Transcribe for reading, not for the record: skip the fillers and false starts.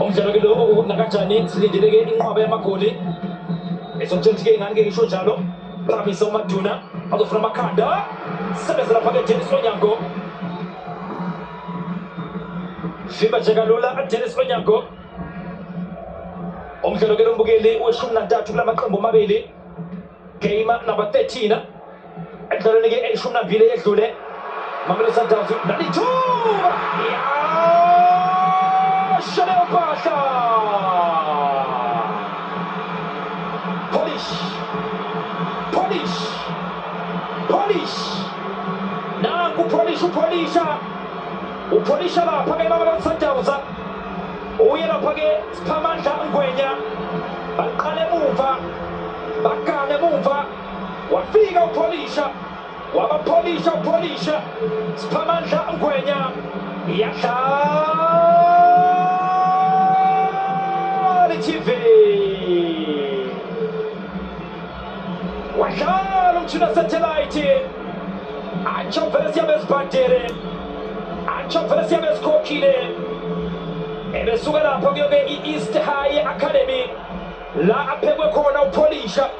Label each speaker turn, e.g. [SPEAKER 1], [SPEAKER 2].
[SPEAKER 1] umdlalo ke lo nakanjani silindeleke inqwaba yamagoli esomthethike ingane ngisho njalo Phamisa uMaduna azofuna amakhanda sebenzela phakathi Dennis Onyango Fiba nje kalula Dennis Onyango umdlalo ke lombukeli we-13 kula maqembu amabili game number 13 emdlalweni ke eyishumi edlule Mamelodi Sundowns nalithuba Chanel Pasha Polish nangu upolisha lapha ke Mamelodi Sundowns uye lapha ke Siphamandla Ngwenya baqale emuva wafika upolisha wabapolisha Siphamandla Ngwenya yadlala TV wadlala umthina satellite atsho vele siyabe sibhadere atsho vele siyabe sikhokhile ebesuka lapho kuyoke i-East High Academy la aphekwe khona upolisha